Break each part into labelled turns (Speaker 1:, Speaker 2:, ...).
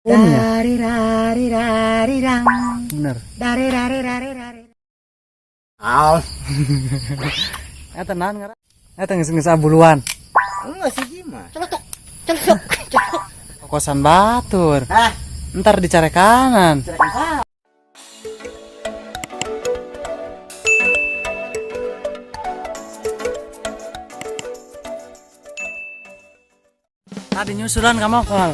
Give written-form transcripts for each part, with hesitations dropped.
Speaker 1: Umnya.
Speaker 2: Dari rari rang.
Speaker 1: Bener.
Speaker 2: Dari rari rari rari. Al.
Speaker 1: Eta naon ngaran? Eta geus geus abuluan.
Speaker 2: Enggak sih gimana? Celetuk. Celetuk. Celetuk.
Speaker 1: Kosan batur.
Speaker 2: Ah,
Speaker 1: Ntar dicari kanan.
Speaker 2: celetuk.
Speaker 1: Tadi nyusulan kamu kol.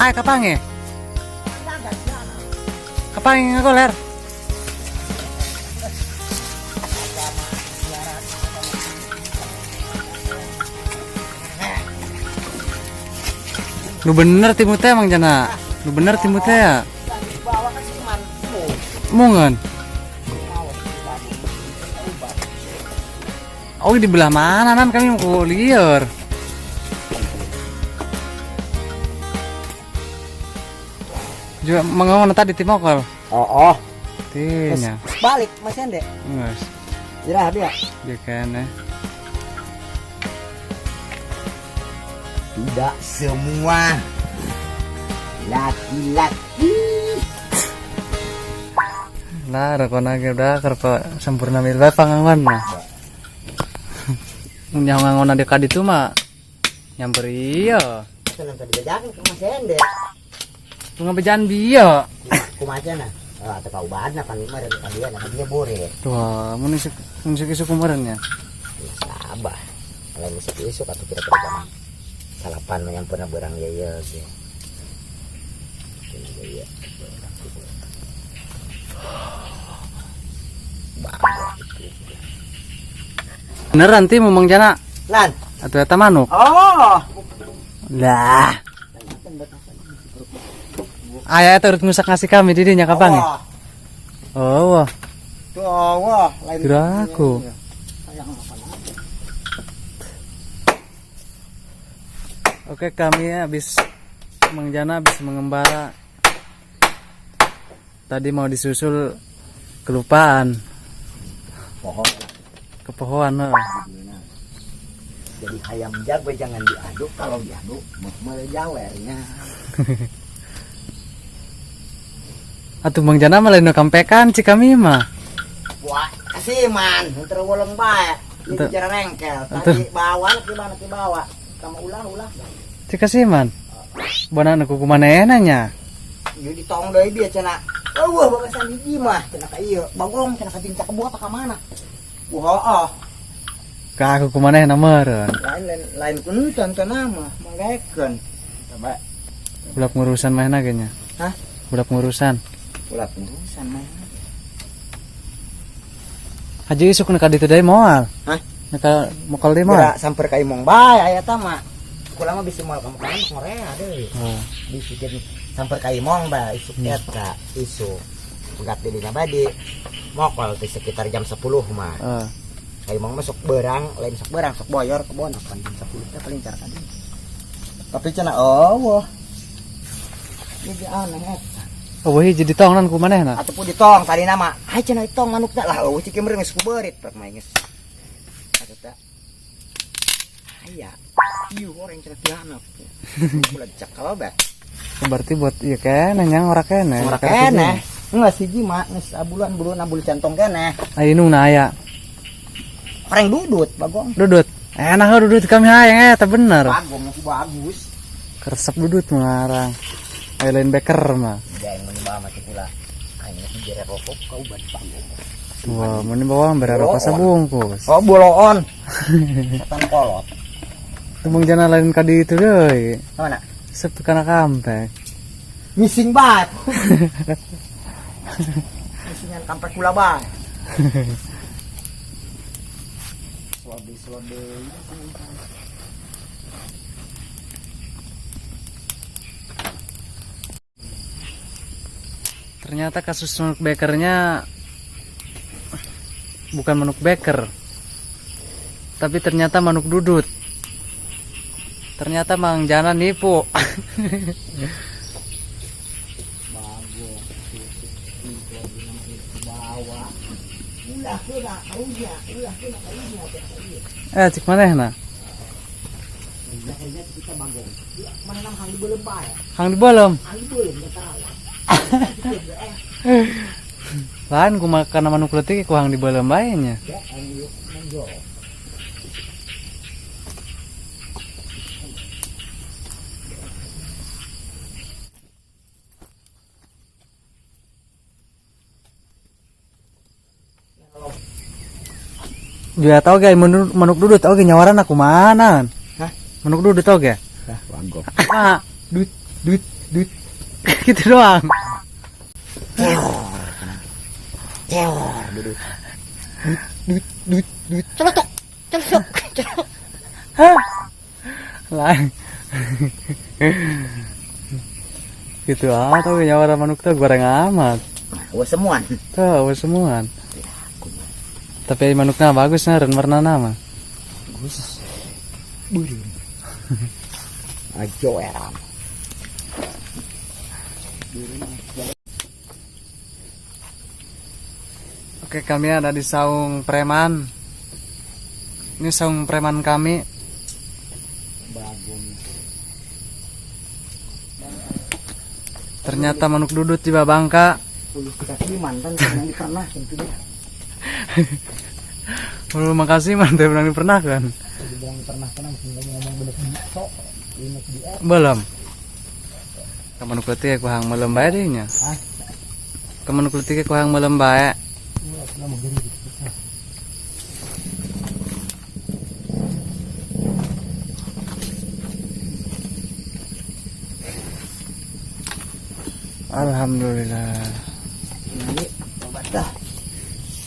Speaker 1: Hai kapange? Kapange ngagoler? Nu bener timu teh Mang Jana. Nu bener timu teh ya. Mungan. Oh di belah mana nan kami mau liar. Juga mengongon tadi timokol.
Speaker 2: Oh, oh.
Speaker 1: Tinya.
Speaker 2: Balik Mas Ende.
Speaker 1: Nges.
Speaker 2: Jirah dia.
Speaker 1: Dia kene.
Speaker 2: Tidak semua laki-laki.
Speaker 1: Lah rokok ge udah kerko sempurna milih pangangon mah. Nyaho ngangon di kaditu mah nyamper iya.
Speaker 2: Senang tadi jajakan ke Mas Ende.
Speaker 1: Ngabejaan bieu.
Speaker 2: Kumaha na? Ah, atau kau bahan kan kemarin dia nah dia bore.
Speaker 1: Tuh, mun isuk mun isuk isuk kemarin ya.
Speaker 2: Sabah. Lain isuk isuk atau kira-kira jam salapan mah yang pernah berang ya ya ge. Ini ya.
Speaker 1: Beneran ti Mang Jana
Speaker 2: Lan.
Speaker 1: atau eta manuk?
Speaker 2: Oh.
Speaker 1: Lah. Aya eta urut ngusak ngasih kami di dinya kapan ya? Oh, wah.
Speaker 2: Tuh, wah, lain.
Speaker 1: Kira aku. Oke, kami habis Mang Jana habis mengembara. Tadi mau disusul kelupaan,
Speaker 2: Pohon.
Speaker 1: kepohoan. Heeh.
Speaker 2: Jadi ayam jago jangan diaduk, kalau diaduk mau jawernya.
Speaker 1: Atuh Mang Jana mah lain nu kampekan cik kami mah.
Speaker 2: Wah, kasiman, terus wolong bae. Ini bicara rengkel. Tadi bawa, gimana ki bawa? Kamu ulah-ulah.
Speaker 1: Cik kasiman. Bona nu kuku manehna nya.
Speaker 2: Ieu ditong deui bieu cenah. Eueuh bagasan hiji mah cenah ka ieu. Bagong cenah ka bincak buah ka mana? Wah, heeh.
Speaker 1: Ka kuku manehna meureun.
Speaker 2: Lain lain lain kunton cenah mah, manggaekeun. Coba.
Speaker 1: Budak ngurusan manehna ge nya.
Speaker 2: Hah?
Speaker 1: Budak ngurusan.
Speaker 2: Ulah ngurusan mah.
Speaker 1: Haji isuk nu ka ditu deui moal.
Speaker 2: Hah?
Speaker 1: Nu ka mokol deui moal.
Speaker 2: Geura samper ka imong bae aya ta mah. Kula mah bisi moal ka mukana ngorea deui.
Speaker 1: Oh.
Speaker 2: Bisi jadi samper ka imong bae isuk eta isuk. Pegat di dinya bae di mokol di sekitar jam 10 mah.
Speaker 1: Heeh.
Speaker 2: Ka imong mah sok beurang, lain sok beurang, sok boyor kebon kan jam 10 teh paling cara ka dieu. Tapi cenah eueuh. Jadi aneh eta.
Speaker 1: Oh, hiji ditongnan ku manehna.
Speaker 2: Ataupun ditong tadi nama, hai cenah ditong manukna lah eueuh cik meureun geus kuberit prek mah geus. Atuh teh. Aya. Ieu orang cenah tihanap. Ulah dicekel bae.
Speaker 1: Berarti buat ieu keneh nya ngora keneh.
Speaker 2: Ngora keneh. Enggak siji mah geus abulan buluan abul cantong keneh.
Speaker 1: Aya nungna aya.
Speaker 2: Orang dudut bagong.
Speaker 1: Dudut. Enak heuh dudut kami hayang eta bener.
Speaker 2: Bagong bagus.
Speaker 1: Keresep dudut mengarang. Aya lain beker mah.
Speaker 2: Yang menimba mah pula. Aing geus jere rokok kau ban bagong.
Speaker 1: Wah, mun bawa bere rokok sabungkus.
Speaker 2: Oh, boloon. Setan kolot.
Speaker 1: Tembung jana lain ka ditu deui.
Speaker 2: Mana?
Speaker 1: Sep kana kampek.
Speaker 2: Missing bat. Missingan kampek kula bae. Slode slode.
Speaker 1: Ternyata kasus manuk bekernya bukan manuk beker, tapi ternyata manuk dudut. Ternyata Mang Jana nipu. Cik manehna? Hang di belum. Lain ku makan manuk leutik ku hang di belum bae nya. Dia tahu gak manuk dudut oke nyawaran aku mana?
Speaker 2: Hah?
Speaker 1: Manuk dudut oke?
Speaker 2: Hah, wanggo.
Speaker 1: Ah, dut dut dut. Gitu doang.
Speaker 2: Ceor. Ceor dudut. Dut dut dut. Celetuk. Celetuk. Celetuk.
Speaker 1: Hah? Lain. Gitu ah, tahu nyawaran manuk tuh goreng amat.
Speaker 2: Wah semuan.
Speaker 1: Tuh, semuan. Tapi manuknya bagus nah, warna nama.
Speaker 2: Bagus. Beureum. Ajo eram.
Speaker 1: Oke, kami ada di saung preman. Ini saung preman kami.
Speaker 2: Bagong.
Speaker 1: Ternyata manuk dudut di Babangka.
Speaker 2: Uluh kaki mantan yang pernah tentunya.
Speaker 1: Ulu makasih mantan pernah pernah kan?
Speaker 2: Dibilang pernah kan ngomong bener sok. Ini dia.
Speaker 1: Belum. Ka manuk leutik ku hang melem bae deui nya.
Speaker 2: Hah?
Speaker 1: Ka manuk leutik ku hang melem bae. Alhamdulillah.
Speaker 2: Ini obat dah.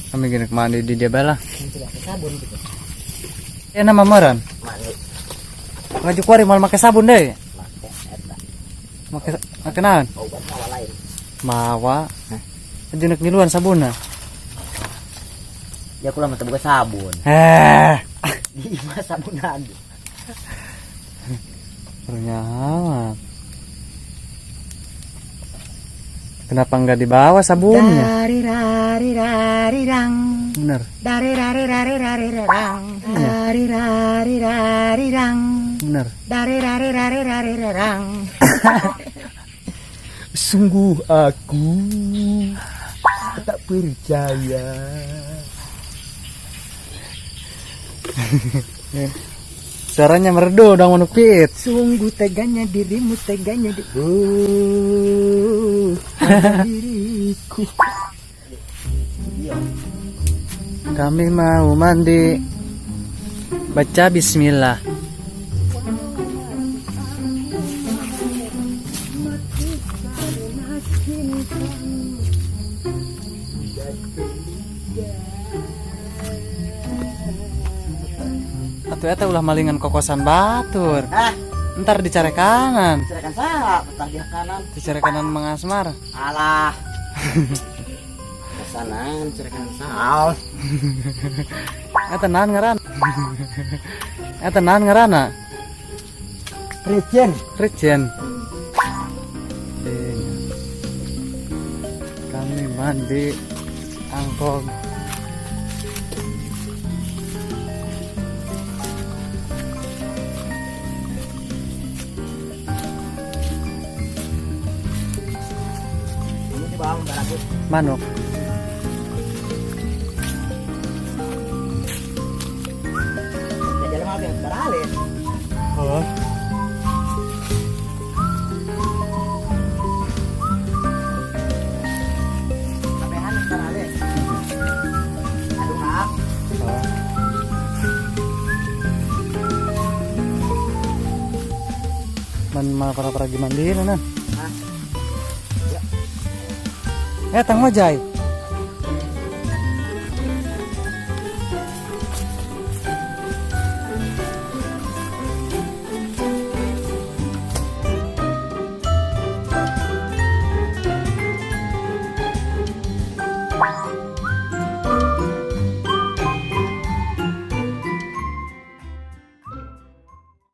Speaker 1: Kami gini mandi di dia lah.
Speaker 2: Tidak pakai sabun gitu.
Speaker 1: Ya nama moran.
Speaker 2: Mandi.
Speaker 1: Ngaju kuari mal make sabun deh.
Speaker 2: Make eta.
Speaker 1: Make make naon?
Speaker 2: Obat mawa lain.
Speaker 1: Mawa.
Speaker 2: Hah?
Speaker 1: Aja ngiluan sabunna.
Speaker 2: Ya kula mah teu boga sabun.
Speaker 1: Eh.
Speaker 2: Di imah sabunan.
Speaker 1: Ternyata. Kenapa nggak dibawa sabunnya?
Speaker 2: Dari rari rari rang.
Speaker 1: Bener.
Speaker 2: Dari rari rari rari rang. Dari rari rari rang.
Speaker 1: Bener.
Speaker 2: Dari rari rari rari rang. Sungguh aku tak percaya.
Speaker 1: Suaranya merdu dong manuk pit.
Speaker 2: Sungguh teganya dirimu, teganya di oh, diriku.
Speaker 1: Kami mau mandi. Baca bismillah. Atuh eta ulah malingan kokosan batur.
Speaker 2: Ah,
Speaker 1: Ntar dicari kanan.
Speaker 2: cerakan sah, petah di kanan.
Speaker 1: Dicari kanan mengasmar.
Speaker 2: Alah. Kesanan, cerakan sal.
Speaker 1: Eta naon ngaran? Eta naon ngaranna?
Speaker 2: Regen.
Speaker 1: Regen. Kami mandi angkog.
Speaker 2: Ini bang, baragus.
Speaker 1: Manuk.
Speaker 2: Ya jalan apa yang beralih?
Speaker 1: Oh.
Speaker 2: Kabehan beralih. Aduh, maaf.
Speaker 1: Oh. Man mah para-para mandi nan.
Speaker 2: Hah?
Speaker 1: Ya. Tang mojai.